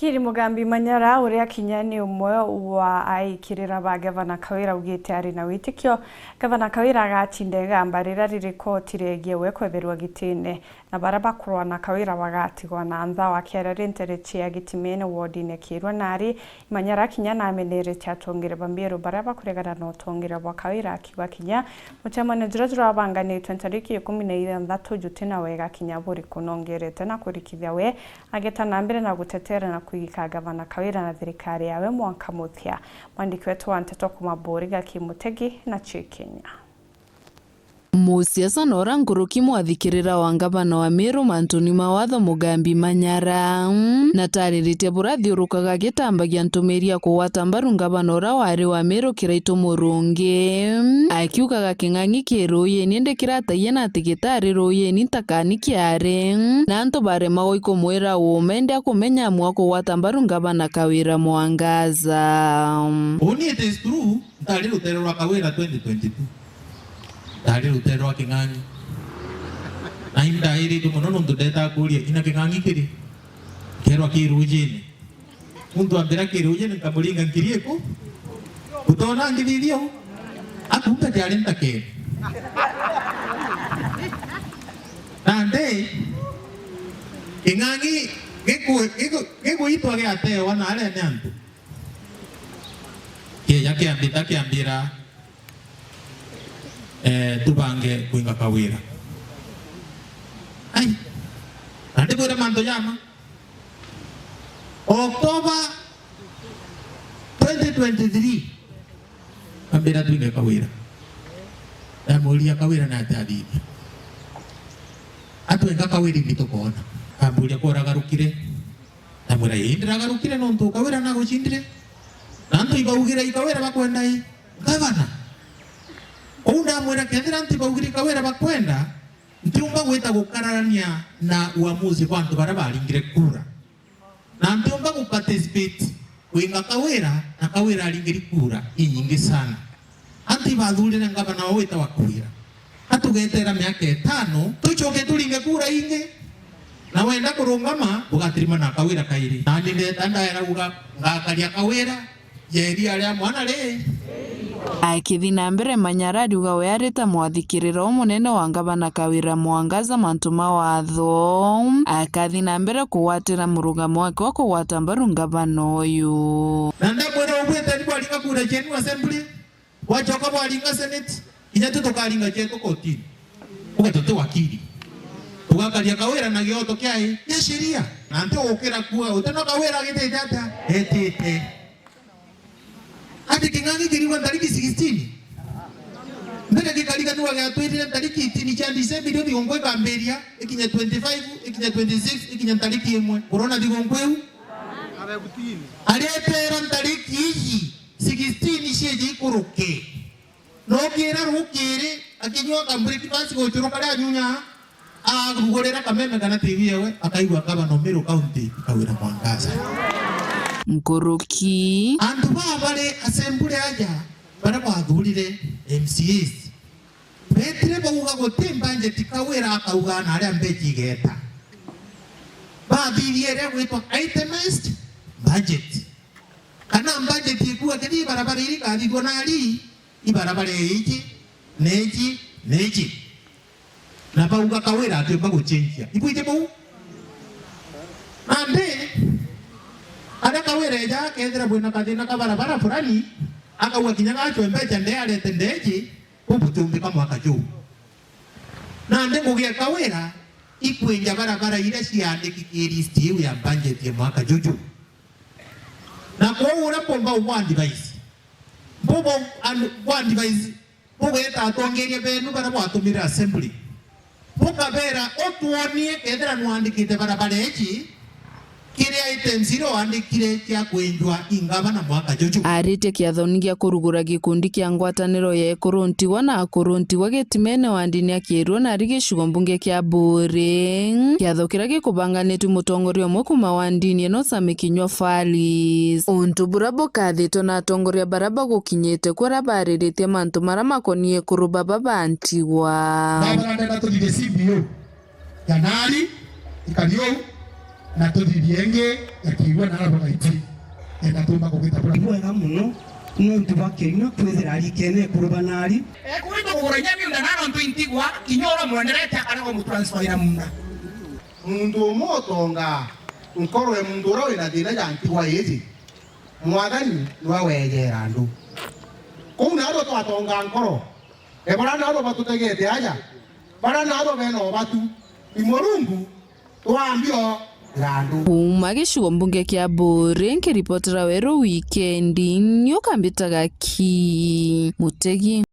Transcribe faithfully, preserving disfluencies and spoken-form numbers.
Kiri Mugambi Manyara, uria kinya ni umwe wa aikirira ba Gavana Kawira, augite ari na witikio Gavana Kawira agatinda igamba riria riri koti riegie we kwetherwa gitine, na baria bakurwa na Kawira bagatigwa na ntha. Akiaria ri nterechi ya Gitimene wodine Kirua nari Manyara kinya namenerete atongeri ba Miru baria bakuregana na utongeria bwa Kawira, akiuga kinya mucemanio juria jurabanganitwe ntariki ikumi na ithanthatu juti na wega kinya buriku. Nongerete na kurikithia we ageta na mbere na gutetera na kuigika Gavana Kawira na thirikari yawe mwanka muthia. Mwandiki wetu wa nteto kuma Buriga Kimutegi na Chikenya. Musiasa na uria nkuruki mwathikirira wa ngavana wa Miru mantuni ma watho Mugambi Manyara, mm, na tariritie buria athiurukaga agitambagia ntumiri ya kugwata mbaru ngavana uria wari wa Miru Kiraitu Murungi, mm, akiugaga king'ang'i ki ruuyini indi kirataiye na ati gitari ruuyini ntakani kiari, mm, na antu baremagwa ikumwira uuma indi akumenya amwe kugwata mbaru ngavana Kawira Mwangaza. Uuni it is true, ntari rutere rwa Kawira twenty twenty-two. Ntari rutere rwa king'ang'i. Na indairitu mono nontu ndetaga kuuria, ina king'ang'i kiri? Nkerwa ki ruujini. Muntu ambira ki ruujini, nkamuringa nkiri iku. Utona ngithithia uu? Akumbe kiari ntakene. Nandi, king'ang'i giku-, giku-, giguitwa giatewa na aria ni antu. Kieja kiambita kiambira, eh, tubange kwinga Kawira. Ai, na ndibwire mantu jama. October twenty twenty-three, ambira twinge Kawira. Ndamuria Kawira na ati athithia. Atwenga Kawira imbi tukoona. Amburia kuragarukire. Ndamwira, ii, ndiragarukire nontu Kawira nagucindire. Na antu ibaugire i Kawira bakwenda i gavana. Kou ndamwira, kethira antu ibaugire i Kawira bakwenda, ntiumba gwita gukararania na uamuzi bwa antu baria baringire kura. Na ntiumba guparticipate kwinga Kawira, na Kawira aringiri kura inyingi sana. Antu ibathurire ngavana wao witawa Kawira. Atugetera miaka itano, tucoke turinge kura ingi. Na wenda kurungama, ugatirima na Kawira kairi. Nani ndeta ndaera uga, ngakaria Kawira, jeri aria mwana ri. Akithi na mbere, Manyara ariuga we ari ta mwathikirira umunene wa ngavana Kawira Mwangaza mantu ma watho. Akathi na mbere kugwatira murugamo wake wa kugwata mbaru ngavana uyu. Na ndamwira, ubwite ni bwaringa kura cienu assembly. Bwacoka bwaringa Senate, kinya tu tukaringa cietu kotini. Uga tuti wakiri. Tugakaria Kawira na gioto kiai gia sheria. Na nti ugukira kuuga uti no Kawira agitite atia? Etite. Ati king'ang'i kirigwa ntariki sixteen. Mbere gikariganirwa giatwirire ntariki eighteen cia December, irio thigungku ikambiria, ikinya twenty-five, ikinya twenty-six, ikinya ntariki imwe. Urona thigungku iu? Aretera ntariki iji. Sixteen ciiji ikuruke. Nokira rukiri, akinyua ka breakfast gucuruka ria nyunya, arugurira kameme kana T V yewe, akaigua ngavana o Meru County, Kawira Mwangaza. Nkuruki. Antu baa bari assembly aja, baria bathurire M C As, betire bauga guti budget, Kawira akauga na aria mbeji igeta. Bathithia iria gwitwa itemized budget. Kana budget ikuuga kethira ibarabara iri ikathithua nari, ibarabara iji, na iji, na iji. Na bauga Kawira atiumba gucenjia. Ibwiji bau? Nandi, aria Kawira eja akethira bwina kathina ka barabara fulani, akauga kinya gacwe mbeca ndee arete ndeji, bubutiumbika mwaka juu. Nandi ngugi ya Kawira ikwinja barabara iria ciandiki ki list iu ya budget ya mwaka juju. Na kwou uria mpumba ubwa advise, mbubo and bwa advise, bugeta atongeria benu baria bwatumire assembly, bukabera, utwonie kethira nwandikite barabara iji, kiria items iria wandikire cia kwinjwa ingavana mwaka juju. Aritie kiathoni gia kurugura gikundi kia ngwataniro ya ekuru ntigwa na akuru ntigwa gitimene wa ndini ya Kirua na ari gicigo mbunge kia Buri. Kiatho kiria gikubanganitue mutongoria umwe kuma wa ndini ino Sami Kinyua Falis. Untu buria bukathitwe na atongoria baria bagukinyite kuria bariritie mantu maria makonie ekuru baba ba ntigwa. Baba ndenda tuthithie C B O ya nari, ikari uu, Na tuthithie ingi ya kiigua na araba gaiti. Enda tumba kugita bura. Bwega muno, nontu bwa kinya kwithira arikene ekuru banari. Ekwita kugura inya miunda na nontu intigwa, kinya ura mwenderete akarego mutransfaira munda. Muntu umwe utonga nkoro ya muntu uria wina thina ja ntigwa iji, Mwathani niwe weejeera andu. Kuu naarua twatonga nkoro, e baria naarua batutegete aja, baria naarua bena ubatu, i Murungu twambio irandu. Kuuma gicigo mbunge kia Buuri, nkiripotera Weru Wikendi, nyoka mbitaga ki Mutegi.